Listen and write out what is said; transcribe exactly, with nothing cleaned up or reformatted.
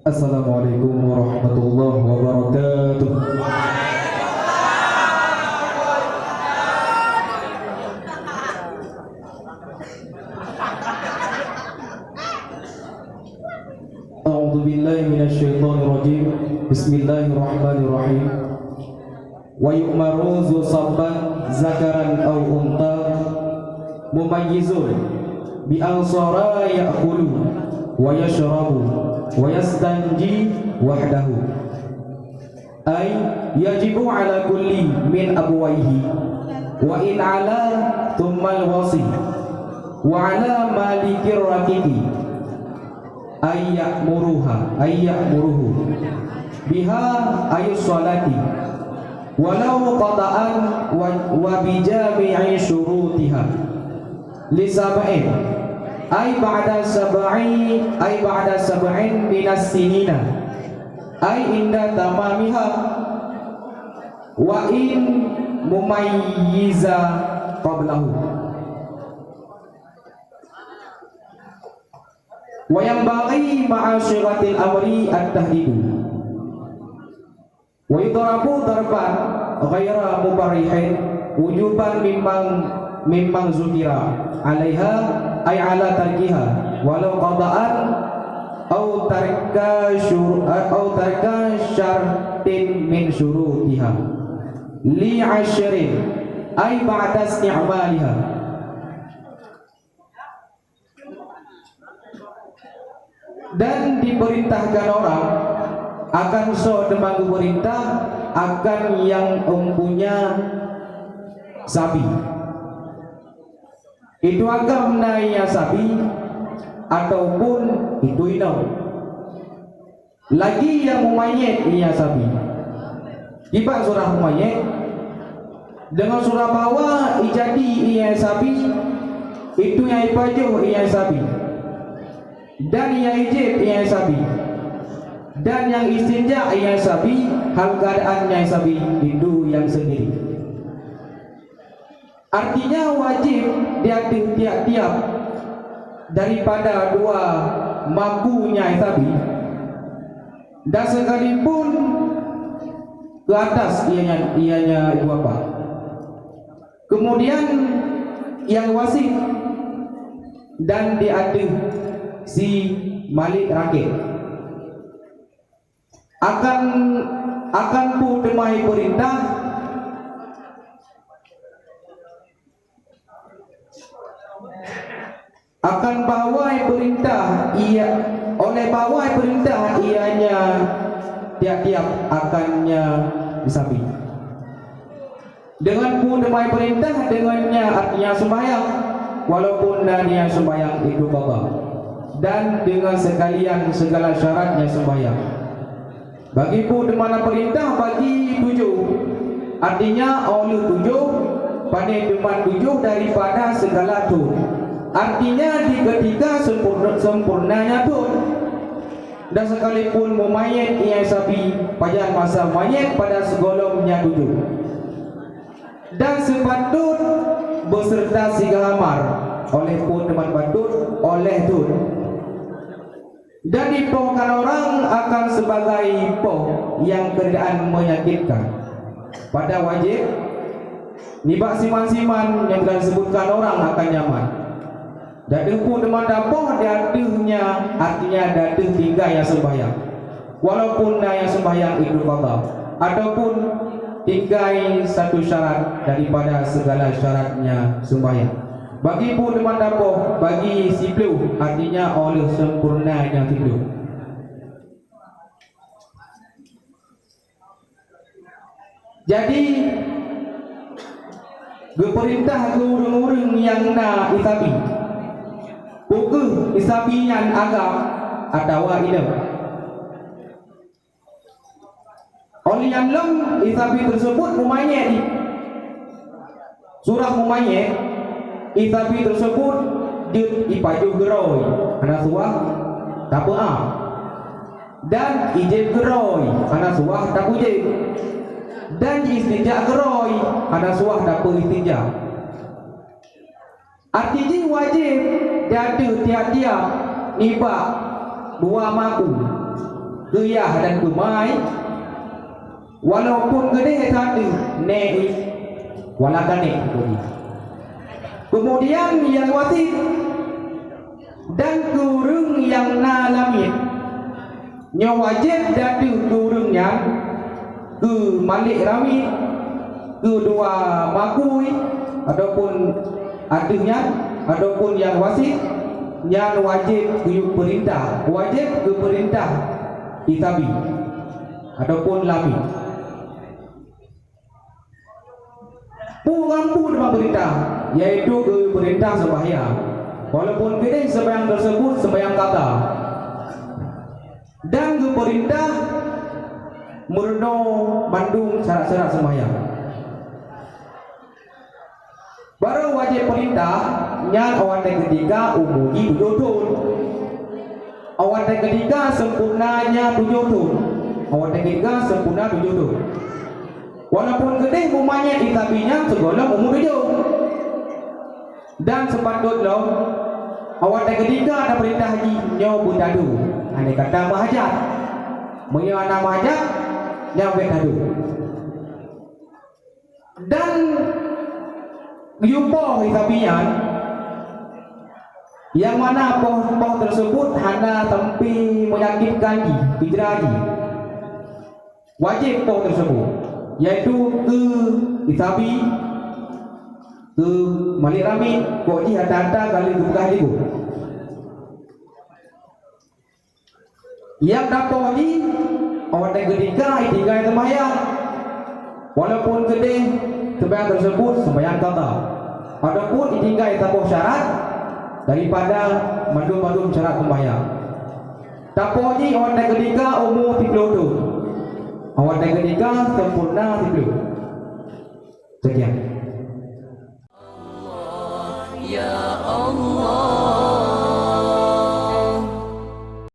Assalamualaikum warahmatullahi wabarakatuh. أعوذ بالله من الشيطان الرجيم. بسم الله الرحمن الرحيم. ويؤمر ذو صبا ذكرا أو أنثى مميز بأن صار يأكل ويشرب ويستنجي وحده. أي يجب على كل من أبويه، وإن علا ثم الوصي، وعلى مالك الرقيق أن يأمرها، أن يأمره بها أي الصلاة ولو قطعا و-، وبجميع شروطها لسبع، أي بعد سبع، أي بعد سبع من السنين، أي عند تمامها، وإن مميزا قبله. وينبغي مع صيغة الأمر التهديد. ويضرب ضربا غير مبرح وجوبا ممن، ممن ذكر عليها، أي على تركها، ولو قطعا أو ترك شر-، أو ترك شرط من شروطها، لعشر، أي بعد استعمالها. Dan diperintahkan orang akan soe teuma geupeurintah akan nyang empunya sabi. Itu akan na nyang sabi ataupun itu inong. Lagi nyang mumanyét nyang sabi. Kiban surah mumanyét, deungon surah bahwa ijadi nyang sabi, itu nyang ipajoh nyang sabi, dan nyang ijieb nyang sabi, dan nyang istinja nyang sabi, hal keuadaan nyang sabi, itu nyang seundiri. Artinya wajéb di ateueh tiap-tiap daripada dua maku nyang sabi, dan sekalipun keu atas ianya, ianya ibu bapa. Kemudian nyang wasiet dan di ateueh si malik rakek. Akan, akan peue teuma ipeurintah, akan bahwa ipeurintah, ia, oleh bahwa ipeurintah ianya tiap-tiap akan nya sabi. Deungon peue teuma ipeurintah, deungon nya artinya sembahyang, walaupun na nia sembahyang itu qadha, dan deungon sekalian segala syaratnya sembahyang. Bagi peue teuma na peurintah bagi tujoh, artinya óh lheueh tujoh, pane teuma tujoh daripada segala thon, artinya di keutika sempurna, sempurnanya thon. Dan sekalipun mumanyét nyang sabi, pajan masa manyét pada sigohlom nyang tujoh. Dan seupatôt beuseureuta sigahamar, oleh peue teuma patôt, oleh thon. Dan dipohkan orang akan sebagai poh nyang keadaan menyakitkan. Pada wajéb, nibak siman-siman nyang telah disebutkan orang akan nyaman. Di ateueh peue teuma tapoh di ateueh nya, artinya di ateueh tinggai nyang sembahyang. Walaupun na nyang sembahyang itu qadha, ataupun tinggai satu syarat daripada segala syaratnya sembahyang. Bagi peue teuma tapoh, bagi siplôh, artinya óh lheueh sempurna nyang siplôh. Jadi, geupeurintah keu ureuëng-ureuëng nyang na isabi. Peu kheueh isabi nyan agam atawa inong. Óh lheueh nyan lom isabi teuseubut mumanyét. Surah mumanyét, isabi teuseubut jeuet ipajoh geuroe, hana suah tapeuáh. Dan ijieb geuroe, hana suah tapeujieb. Dan jiistinja geuroe, hana suah tapeuistinja. Arti jih wajéb di ateueh tiap-tiap nibak dua makui, keu yah dan keu mai, walaupun keudeh sateue nèk, wala ka nèk. Keumudian nyang wasiet dan keu ureuëng nyang na lamiet. Nyoe wajéb di ateueh keu ureuëng nyan, keu malék ramiet, keu dua makui, ataupun ateueh nyan, ataupun nyang wasiet, nyan wajéb geuyue peurintah, wajéb geupeurintah isabi, ataupun lamiet. Peue ngon peue teuma peurintah, yaitu geupeurintah seumbahyang, walaupun keudeh seumbahyang tersebut seumbahyang qadha, dan geupeurintah meurunoe bandum syarat-syarat seumbahyang. Barô wajéb peurintah nyan watée keutika umu jih tujoh thon. Watée keutika sempurna nyan tujoh thon. Watée keutika sempurna tujoh thon. Walaupun keudeh mumanyét isabi nyan sigohlom umu tujoh. Dan seupatôt lom, watée keutika tapeurintah jih nyoe beutadu, andai kata meuhajat. Meunyoe hana meuhajat, nyan bék tadu. Dan geuyue poh isabi nyan, nyang mana poh-poh tersebut hana sampai menyakitkan jih, peujra jih. Wajéb poh tersebut, yaitu keu isabi, keu malék ramiet, poh jih ata-ata ka lheueh geupeugah jiboh. Nyang tapoh jih, watée keutika itinggai seumbahyang, walaupun keudeh seumbahyang tersebut seumbahyang qadha, ataupun itinggai saboh syarat daripada mandum-mandum syarat seumbahyang. Tapoh jih watée keutika umu siploh thon, watée keutika sempurna siploh. Sekian. Ya Allah.